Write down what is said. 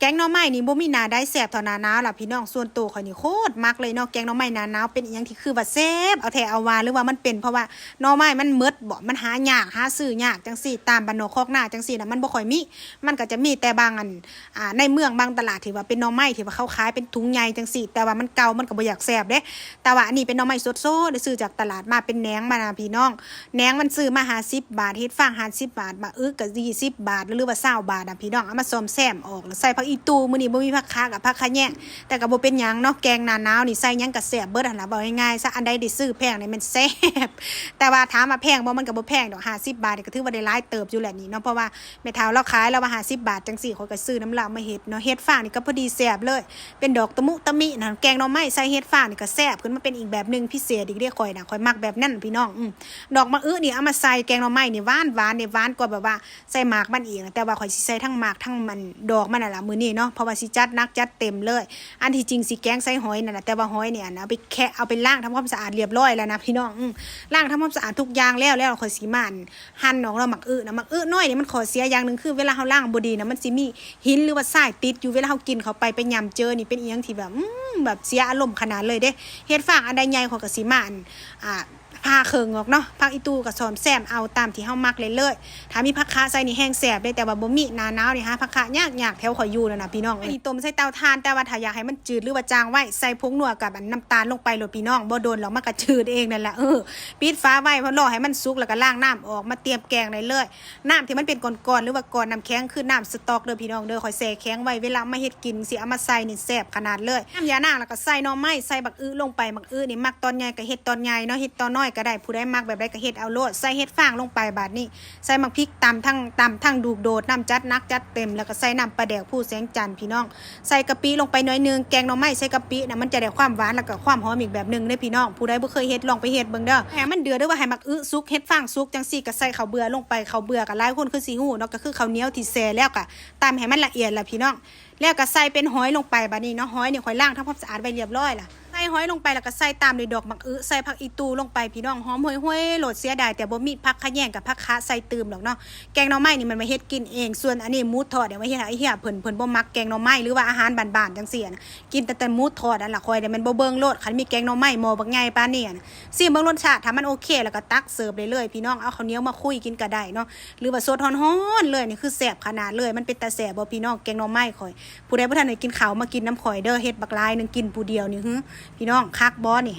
ກງໜໍ່ໄມ້ນີ້ບໍ່ມີໜ້າໃດແຊບເທົ່າໜ້າໜາວລະພີ່ນ້ອງ. ສ່ວນໂຕຂ້ອຍນີ້ໂຄດມັກເລີຍເນາະ ແກງໜໍ່ໄມ້ໜ້າໜາວເປັນອີ່ຫຍັງທີ່ຄືວ່າແຊບ ເອົາແທ້ເອົາວ່າ ຫຼືວ່າມັນເປັນເພາະວ່າໜໍ່ໄມ້ມັນໝົດບໍ ມັນຫາຍາກ ຫາຊື້ຍາກຈັ່ງຊີ້ ຕາມບ້ານນອກຄອກນາຈັ່ງຊີ້ນະ ມັນບໍ່ຄ່ອຍມີ ມັນກໍຈະມີແຕ່ບາງອັນ ອ່າ ໃນເມືອງບາງຕະຫຼາດທີ່ວ່າເປັນໜໍ່ໄມ້ທີ່ວ່າເຂົາຂາຍເປັນຖົງໃຫຍ່ຈັ່ງຊີ້ ແຕ່ວ່າມັນເກົ່າ ມັນກໍບໍ່ຢາກແຊບເດ້. ແຕ່ວ່າອັນນີ້ເປັນໜໍ່ໄມ້ສົດໆ ໄດ້ຊື້ຈາກຕະຫຼາດມາ ເປັນແໜງມັນນະພີ່ນ້ອງ ແໜງມັນຊື້ມາຫ້າສິບບາດ ເຫັດຟາງຫ້າສິບບາດ ໝາກອຶກກໍຊາວບາດ ຫຼືວ່າຊາວບາດນະພີ່ນ້ອງ. ເອົາມາສ້ອມແຊມອອກ ແລ້ວໃສ່ຜັກອີ່ຕູ່ ມື້ນີ້ບໍ່ມີຜັກຂາກັບຜັກຂະແຍງ ແຕ່ກໍບໍ່ເປັນຫຍັງເນາະ ແກງໜ້າໜາວນີ້ໃສ່ຫຍັງກໍແຊບເບິດຫັ້ນລະ ເວົ້າງ່າຍໆຊະ ອັນໃດໄດ້ຊື້ແພງນີ້ແມ່ນແຊບ. ແຕ່ວ່າຖາມວ່າແພງບໍ່ ມັນກໍບໍ່ແພງດອກ ຫ້າສິບບາດນີ້ກໍຖືວ່າໄດ້ຫຼາຍເຕີບຢູ່ແຫຼະນີ້ເນາະ ເພາະວ່າ ແມ່ເຖົ້າລາວຂາຍ ລາວວ່າຫ້າສິບບາດຈັ່ງຊີ້ ຂ້ອຍກໍຊື້ນຳລາວມາເຮັດເນາະ. ເຫັດຟາງນີ້ກໍພໍດີແຊບເລີຍ ເປັນດອກຕະມຸຕະມິນະ ແກງໜໍ່ໄມ້ໃສ່ເຫັດຟາງນີ້ກໍແຊບຂຶ້ນມາເປັນອີກແບບໜຶ່ງ ພິເສດອີກເດ້. ຂ້ອຍນະ ຂ້ອຍມັກແບບນັ້ນພີ່ນ້ອງ. ອື ດອກໝາກອຶນີ້ເອົາມາໃສ່ແກງໜໍ່ໄມ້ນີ້ ຫວານໆເດ້ ຫວານກວ່າແບບວ່າໃສ່ໝາກມັນອີກນະ ແຕ່ວ່າຂ້ອຍຊິໃສ່ທັງໝາກທັງມັນ ດອກມັນນັ້ນລະມື້ນີ້ເນາະ ເພາະວ່າຊິຈັດໜັກຈັດເຕັມເລີຍ. ອັນທີ່ຈິງຊິແກງໃສ່ຫອຍນັ້ນນະ ແຕ່ວ່າຫອຍນີ້ ອັນ ເອົາໄປແຄະ ເອົາໄປລ້າງທຳຄວາມສະອາດລຽບຮ້ອຍແລ້ວນະພີ່ນ້ອງ. ອື ລ້າງທຳຄວາມສະອາດທຸກຢ່າງແລ້ວ ແລ້ວຂ້ອຍຊິມາ ຫັ່ນອອກເນາະ ໝາກອຶນະ. ໝາກອຶນ້ອຍນີ້ມັນຂໍ້ເສຍຢ່າງໜຶ່ງ ຄືເວລາເຮົາລ້າງບໍ່ດີນະ ມັນຊິມີຫີນ ຫຼືວ່າຊາຍຕິດຢູ່ ເວລາເຮົາກິນເຂົ້າໄປ ໄປຫຍ້ຳເຈີນີ້ ເປັນອີ່ຫຍັງທີ່ແບບ ອືມ ແບບເສຍອາລົມຂະໜາດເລີຍເດ້. ເຫັດຟາງອັນໃດໃຫຍ່ ຂ້ອຍກໍຊິມາ ອັນ ອ່າ ຜ່າເຄິ່ງອອກເນາະ ຜັກອີ່ຕູ່ກໍສ້ອມແຊມເອົາຕາມທີ່ເຮົາມັກເລີຍ. ຖ້າມີຜັກຂະໃສ່ນີ້ແຮງແຊບເດ້ ແຕ່ວ່າບໍ່ມີ ໜ້າໜາວນີ້ຫາຜັກຂະຍາກໆ ແຖວຂ້ອຍຢູ່ນັ້ນນະພີ່ນ້ອງ. ອັນນີ້ຕົ້ມໃສ່ເຕົາຖ່ານ ແຕ່ວ່າຖ້າຢາກໃຫ້ມັນຈືດ ຫຼືວ່າຈາງໄວ ໃສ່ຜົງນົວກັບ ອັນ ນ້ຳຕານລົງໄປໂລດພີ່ນ້ອງ ບໍ່ດົນດອກ ມັນກໍຈືດເອງນັ້ນລະ. ເອີ ປິດຝາໄວ້ ລໍໃຫ້ມັນສຸກ ແລ້ວກໍລ້າງນ້ຳອອກ ມາຕຽມແກງໄດ້ເລີຍ. ນ້ຳທີ່ມັນເປັນກ້ອນໆ ຫຼືວ່າກ້ອນນ້ຳແຂງ ຄືນ້ຳສະຕ໋ອກເດີພີ່ນ້ອງເດີ ຂ້ອຍແຊ່ແຂງໄວ້ ເວລາເອົາມາເຮັດກິນ ຊິເອົາມາໃສ່ນີ້ແຊບຂະໜາດເລີຍ. ນ້ຳຢານາງ ແລ້ວກໍໃສ່ໜໍ່ໄມ້ ໃສ່ບັກອຶລົງໄປ. ບັກອຶນີ້ມັກຕອນໃຫຍ່ກໍເຮັດຕອນໃຫຍ່ເນາະ ເຮັດຕອນນ້ອຍກໍໄດ້ ຜູ້ໃດມັກແບບໃດກໍເຮັດເອົາໂລດ. ໃສ່ເຫັດຟາງລົງໄປ ບາດນີ້ໃສ່ໝາກພິກ ຕຳທັງ ຕຳທັງດູກໂດດ ນ້ຳຈັດໜັກຈັດເຕັມ ແລ້ວກໍໃສ່ນ້ຳປາແດກພູແສງຈັນພີ່ນ້ອງ. ໃສ່ກະປິລົງໄປໜ້ອຍໜຶ່ງ ແກງໜໍ່ໄມ້ໃສ່ກະປິນະ ມັນຈະໄດ້ຄວາມຫວານ ແລ້ວກໍຄວາມຫອມອີກແບບໜຶ່ງເດ້ພີ່ນ້ອງ. ຜູ້ໃດບໍ່ເຄີຍເຮັດ ລອງໄປເຮັດເບິ່ງເດີ. ໃຫ້ມັນເດືອດ ຫຼືວ່າໃຫ້ໝາກອຶສຸກ ເຫັດຟາງສຸກຈັ່ງຊີ້ ກໍໃສ່ເຂົ້າເບືອລົງໄປ. ເຂົ້າເບືອກໍຫຼາຍຄົນຄືຊິຮູ້ເນາະ ກໍຄືເຂົ້າໜຽວທີ່ແຊ່ແລ້ວ ກໍຕຳໃຫ້ມັນລະອຽດລະພີ່ນ້ອງ. ແລ້ວກໍໃສ່ເປັນຫອຍລົງໄປ. ບາດນີ້ເນາະ ຫອຍນີ້ຂ້ອຍລ້າງທຳຄວາມສະອາດໄວ້ລຽບຮ້ອຍລະ ໃສ່ຫອຍລົງໄປ ແລ້ວກໍໃສ່ຕາມດ້ວຍດອກໝາກອຶ ໃສ່ຜັກອີ່ຕູ່ລົງໄປພີ່ນ້ອງ ຫອມຫວຍໆໂລດ. ເສຍດາຍແຕ່ບໍ່ມີຜັກຂະແຍງກັບຜັກຂະໃສ່ຕື່ມດອກເນາະ. ແກງໜໍ່ໄມ້ນີ້ມັນໄວ້ເຮັດກິນເອງ ສ່ວນອັນນີ້ໝູທອດ ໄວ້ເຮັດໃຫ້ເອື້ອຍເພິ່ນ ເພິ່ນບໍ່ມັກແກງໜໍ່ໄມ້ ຫຼືວ່າອາຫານບ້ານໆຈັ່ງຊີ້ນະ ກິນແຕ່ ແຕ່ໝູທອດຫັ້ນລະ. ຂ້ອຍນີ້ແມ່ນບໍ່ເບິ່ງໂລດ ຄັນມີແກງໜໍ່ໄມ້ໝໍ້ບັກໃຫຍ່ປານນີ້ນະ. ຊີມເບິ່ງລົດຊາດ ຖ້າມັນໂອເຄແລ້ວກໍຕັກເສີບໄດ້ເລີຍພີ່ນ້ອງ. ເອົາເຂົ້າໜຽວມາຄຸຍກິນກໍໄດ້ເນາະ ຫຼືວ່າສົດຮ້ອນໆເລີຍ ນີ້ຄືແຊບຂະໜາດເລີຍ. ມັນເປັນຕາແຊບບໍ່ພີ່ນ້ອງ ແກງໜໍ່ໄມ້ຂ້ອຍ? ຜູ້ໃດບໍ່ທັນໄດ້ກິນເຂົ້າ ມາກິນນຳຂ້ອຍເດີ. ເຮັດບັກຫຼາຍໜຶ່ງ ກິນຜູ້ດຽວນີ້ຫື ພີ່ນ້ອງ ຄັກບໍ່ນີ້?